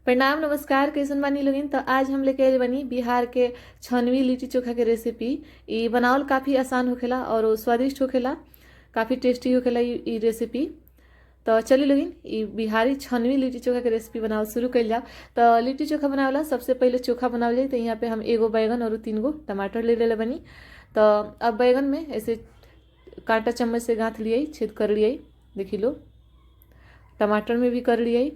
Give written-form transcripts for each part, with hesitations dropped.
प्रणाम नमस्कार, कैसन बानी लोगिन। तो आज हम लेके आइल बानी बिहार के छनवी लिट्टी चोखा के रेसिपी। ई बनावल काफ़ी आसान होखेला और स्वादिष्ट होखेला, काफ़ी टेस्टी होखेला ई रेसिपी। तो चलिए लोगिन ई बिहारी छनवी लिट्टी चोखा के रेसिपी बनावल शुरू कइल जाओ। तो लिट्टी चोखा बनावेला सबसे पहले चोखा बनावल जाई। तो यहाँ पे हम एगो बैगन और 3 गो टमाटर ले लेले बानी। तो अब बैगन में ऐसे कांटा चम्मच से गाँथ लियै, छेद कर लियै, देखी लो। टमाटर में भी कर लियै।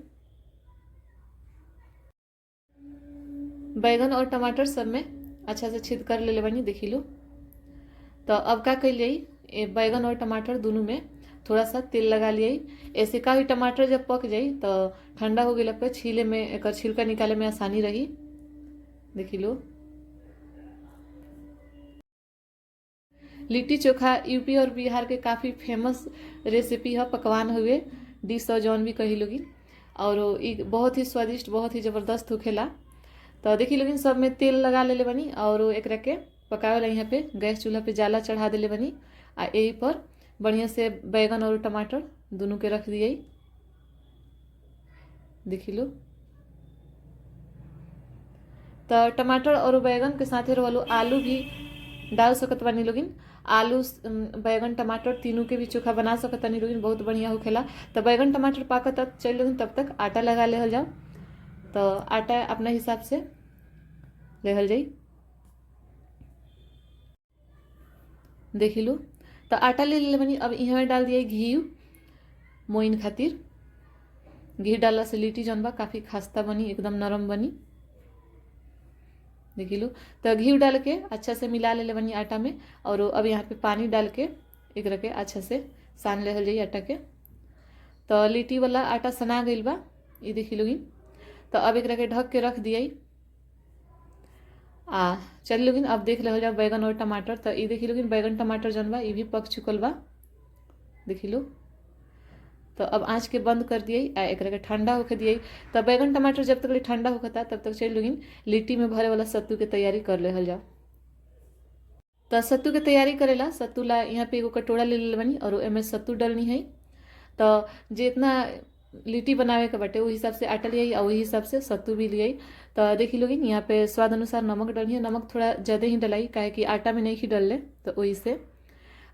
बैगन और टमाटर सब में अच्छा से छेद कर लेले बानी, देखी लो। तो अब का कैलियै, बैगन और टमाटर दोनों में थोड़ा सा तेल लगा लियै। ऐसे का हुई, टमाटर जब पक जाई तो ठंडा हो गेला पर छीले में, एकर छिलका निकाले में आसानी रही, देखी लो। लिट्टी चोखा यूपी और बिहार के काफ़ी फेमस रेसिपी है, पकवान हुए, डिश और जौन भी कही लोगिन। और ई बहुत ही स्वादिष्ट, बहुत ही ज़बरदस्त होखेला। तो देखी लोगिन सब में तेल लगा लेले बनी और एकरा के पकावे ला यहाँ पे गैस चूल्हा पे जाला चढ़ा देले बनी। आ यही पर बढ़िया से बैगन और टमाटर दोनों के रख दिए, देखी लो। तो टमाटर और बैगन के साथे रहलो आलू भी डाल सकत बानी लोगिन। आलू बैगन टमाटर तीनों के भी चोखा बना सकत बानी लोगिन, बहुत बढ़िया होखेला। तो बैगन टमाटर पाकत तब चल लोगिन, तब तक आटा लगा लेहल जाओ। तो आटा अपना हिसाब से लेहल जाई, देखी लो। तो आटा ले लेले बनी। अब यहाँ डाल दिए घी मोइन खातिर। घी डालला से लिट्टी जौन बा काफ़ी खास्ता बनी, एकदम नरम बनी, देखी लो। तो घी डाल के अच्छा से मिला लेले बनी आटा में। और अब यहाँ पे पानी डाल के एकरा के अच्छा से सान लेहल जाई आटा के। तो लिट्टी वाला आटा सना गइल बा, ये देखी लोगिन। तो अब एकरा के ढक के रख दिए। आ चल लोगिन अब देख लेहल जाओ बैगन और टमाटर। तो ये देखी लोगिन बैगन टमाटर जौन बा ये भी पक चुकल बा, देखी लो। तो अब आँच के बंद कर दिए आ एकरा के ठंडा होके दिए। तो बैगन टमाटर जब तक ठंडा होता तब तक चल लोगिन लिट्टी में भरे वाला सत्तू के तैयारी कर लेहल जाओ। तो सत्तू के तैयारी करेला सत्तू ला यहाँ पे एगो कटोरा ले लेले बनी और एमे सत्तू डलनी है। तो जितना लिट्टी बनावे के बाटे वही हिसाब से आटा लियाई और वही हिसाब से सत्तू भी लियाई। तो देखी लोगिन यहाँ पे स्वाद अनुसार नमक डलनी है। नमक थोड़ा ज़्यादा ही डलाई, काहे कि आटा में नहीं ही डलले तो वही से।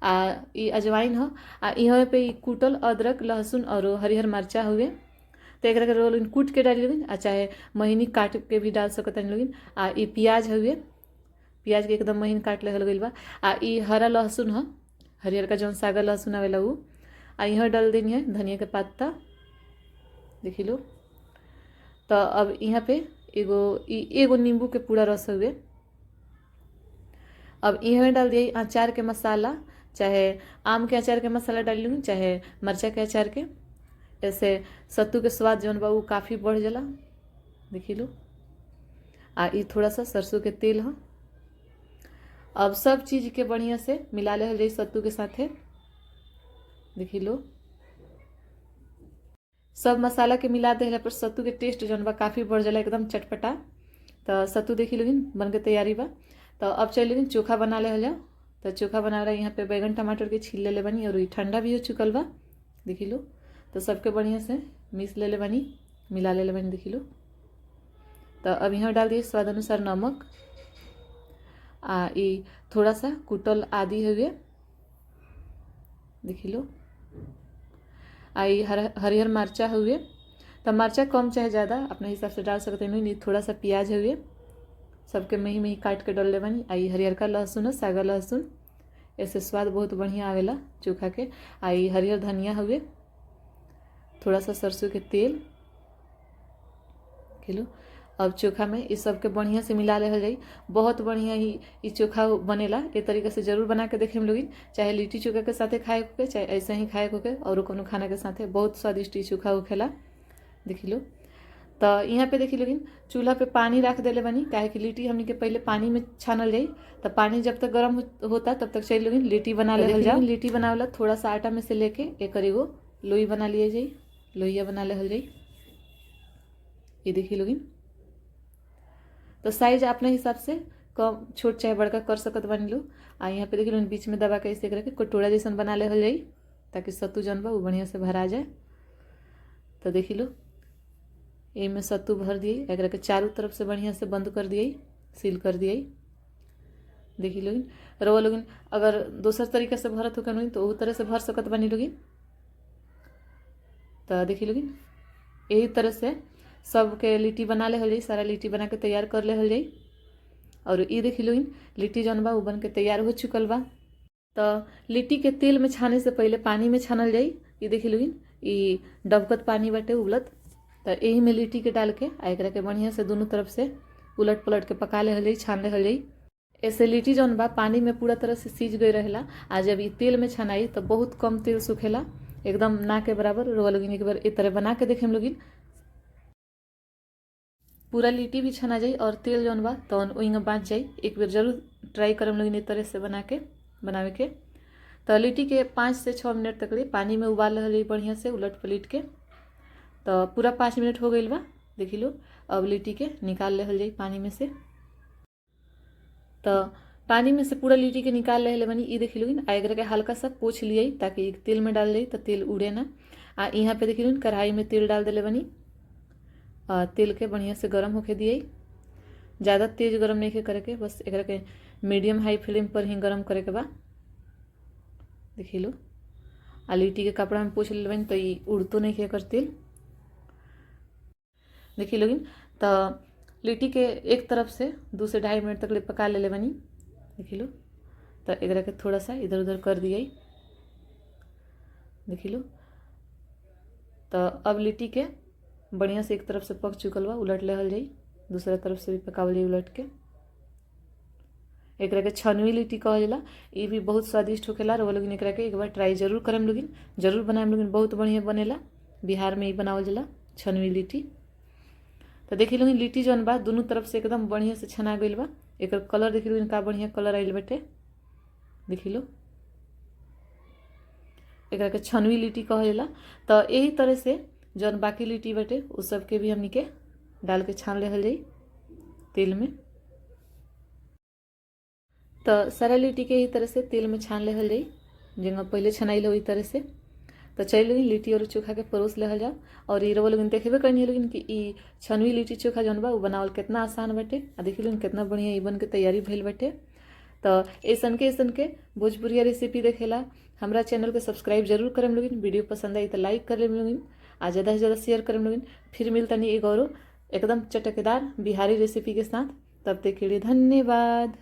आ ई अजवाइन ह, आ यहाँ पे ई कूटल अदरक लहसुन और हरिहर मरचा हुए। तो एकरा के लोगिन कूट के डाली लोगिन, आ चाहे महीनी काट के भी डाल सकतनी लोगिन। आ ई प्याज हुए, प्याज के एकदम महीन काट लेहल गइल बा। आ ई हरा लहसुन ह, हरियर का जौन सागा लहसुन आवेला उ। आ यहाँ डाल देनी है धनिया के पत्ता, देखी लो। तो अब यहाँ पे एगो नींबू के पूरा रस हुए। अब यहाँ डाल दिए अचार के मसाला, चाहे आम के अचार के मसाला डाल लूँ चाहे मरचा के अचार के। ऐसे सत्तू के स्वाद जौन बा उ काफ़ी बढ़ जाला, देखी लो। आ ई थोड़ा सा सरसों के तेल ह। अब सब चीज़ के बढ़िया से मिला लेहल जाई सत्तू के साथे, देखी लो। सब मसाला के मिला देहला पर सत्तू के टेस्ट जौन बा काफ़ी बढ़ जाला, एकदम चटपटा। तो सत्तू देखी लोगिन बन के तैयारी बा। तो अब चल लोगिन चोखा बना लेहल जाओ। तो चोखा बनावेला यहाँ पे बैगन टमाटर के छील लेले बानी और ठंडा भी हो चुकल बा, देखी लो। तो सबके बढ़िया से मिस लेले बानी, मिला लेले बानी, देखी लो। तो अब यहाँ डाल दिए स्वाद अनुसार नमक आ ई थोड़ा सा कुटल आदि हुए, देखी लो। आ ई हरिहर मरचा हुए। तो मरचा कम चाहे ज़्यादा अपने हिसाब से डाल सकते हैं। थोड़ा सा प्याज हुए, सबके मही मही काट के डाल ले बानी। आ ई हरियर का लहसुन है, सागा लहसुन, ऐसे स्वाद बहुत बढ़िया आवेला चोखा के। आ ई हरियर धनिया हुए, थोड़ा सा सरसों के तेल किलो। अब चोखा में इस सब के बढ़िया से मिला लेहल जाई। बहुत बढ़िया ही ई चोखा बनेला। ए तरीका से जरूर बना के देखे हम लोगिन, चाहे लिट्टी चोखा के साथे खाए के, चाहे ऐसे ही खाए के और कोनो खाना के साथे बहुत स्वादिष्ट ई चोखा होखेला, देखी लो। तो यहाँ पे देखी लोगिन चूल्हा पे पानी रख देले बानी, काहे कि लिट्टी हमनी के पहले पानी में छानल जाई। तो पानी जब तक गर्म होता तब तक चल लोगिन लिट्टी बना लेहल जाओ। लिट्टी बनावेला थोड़ा सा आटा में से लेके एकर एगो लोई बना लिया जाई, लोहिया बना लेहल जाई, ये देखी लोगिन। तो साइज अपने हिसाब से कम छोट चाहे बड़का कर सकत बानी लो। आ यहाँ पे देखी लोगिन बीच में दबा के ऐसे करके कटोरा जैसन बना लेहल जाई, ताकि सत्तू जौन बा उ बढ़िया से भरा जाए। तो देखी लो एहिमे सत्तू भर दिए, एकरा के चारों तरफ से बढ़िया से बंद कर दिए, सील कर दिए। देखी लोगिन, रउआ लोगिन अगर दोसर तरीका से भरत हो तो वो तरह से भर सकत बानी लोगिन। तो देखी लोगिन यही तरह से सबके लिट्टी बना ले जाई, सारा लिट्टी बना के तैयार कर ले जाई। और ये देखी लोगिन लिट्टी जौन बा उ बन के तैयार हो चुकल बा। तो लिट्टी के तेल में छाने से पहले पानी में छानल जाई। ये देखी लोगिन ई डबकत पानी बाटे उबलत, तो यही में लिट्टी के डाल के आ एकरा के बढ़िया से दोनों तरफ से उलट पलट के पका ले जाई, छान ले जाई। ऐसे लिट्टी जौन बा पानी में पूरा तरह से सीज गई रहेला। आ जब ई तेल में छनाई तो बहुत कम तेल सुखेला, एकदम ना के बराबर। रउआ लोगिन एक बार ए तरह बना के देखेम लोगिन, पूरा लिट्टी भी छना जाई और तेल जौन बा तौन ओहिंग बाँच जाई। एक बेर जरूर ट्राई करम लोगिन ए तरह से बना के बनावे के। तो लिट्टी के 5 से 6 मिनट तक ले पानी में उबाल रहल बढ़िया से उलट पलट के। तो पूरा 5 मिनट हो गई बा, देखी लो। अब लिट्टी के निकाल लेहल जाई पानी में से। तो पानी में से पूरा लिट्टी के निकाल लेहले बनी, ई देखी लोगिन। आ एकरा के हल्का सा पोंछ लियै ताकि तेल में डाल जाई तो तेल उड़े ना। आ यहाँ पे देखी लोगिन कढ़ाई में तेल डाल देले बनी। आ तेल के बढ़िया से गर्म होके दिए, ज़्यादा तेज गर्म नहीं के करे के, बस एकरा के मीडियम हाई फ्लेम पर ही गर्म करे के बा। देखी लो, आ लिट्टी के कपड़ा में पोंछ लेले बनी तो ई उड़तो नहीं के एकर तेल। देखी लोगिन, तो लिट्टी के एक तरफ से 2 से 2.5 मिनट तक ले पका लेले बनी। देखी लो, तो एकरा के थोड़ा सा इधर उधर कर दिए। देखी लो, तो अब लिट्टी के बढ़िया से एक तरफ से पक चुकल बा, उलट लेहल जाई, दूसरा तरफ से भी पकावल जाई उलट के। एकरा के छनवी लिट्टी कहल जाला, ये भी बहुत स्वादिष्ट होखेला। रउआ लोगिन एकरा के एक बार ट्राई जरूर करम लोगिन, जरूर बनाएम लोगिन, बहुत बढ़िया बनेला। बिहार में ही बनावल जाला छनवी लिट्टी। तो देखी लोगिन लिट्टी जौन बा दोनों तरफ से एकदम बढ़िया से छना गइल बा। एकर कलर देखी लोगिन का बढ़िया कलर आइल बाटे। देखी लो, एकरा के छनवी लिट्टी कहल जाला। तो यही तरह से जौन बाकी लिट्टी बाटे उ सबके भी हमनी के डाल के छान लेहल जाई तेल में। तो सारा लिट्टी के यही तरह से तेल में छान लेहल जाई, जेंगा पहले छनाइल हो तरह से। तो चल लोगिन लिट्टी और चोखा के परोस लेहल जाओ। और ई रउआ लोगिन देखबे करनी लोगिन कि ई छनवी लिट्टी चोखा जौन बा उ बनावल कितना आसान बाटे। आ देखी लोगिन कितना बढ़िया ई बन के तैयारी भइल बाटे। तो ऐसन के भोजपुरिया रेसिपी देखेला हमरा चैनल के सब्सक्राइब जरूर करम लोगिन। वीडियो पसंद आई तो लाइक कर लेम लोगिन, आ ज़्यादा से ज़्यादा शेयर करम लोगिन। फिर मिलतनी एक और एकदम चटकदार बिहारी रेसिपी के साथ। तब तक के लिए धन्यवाद।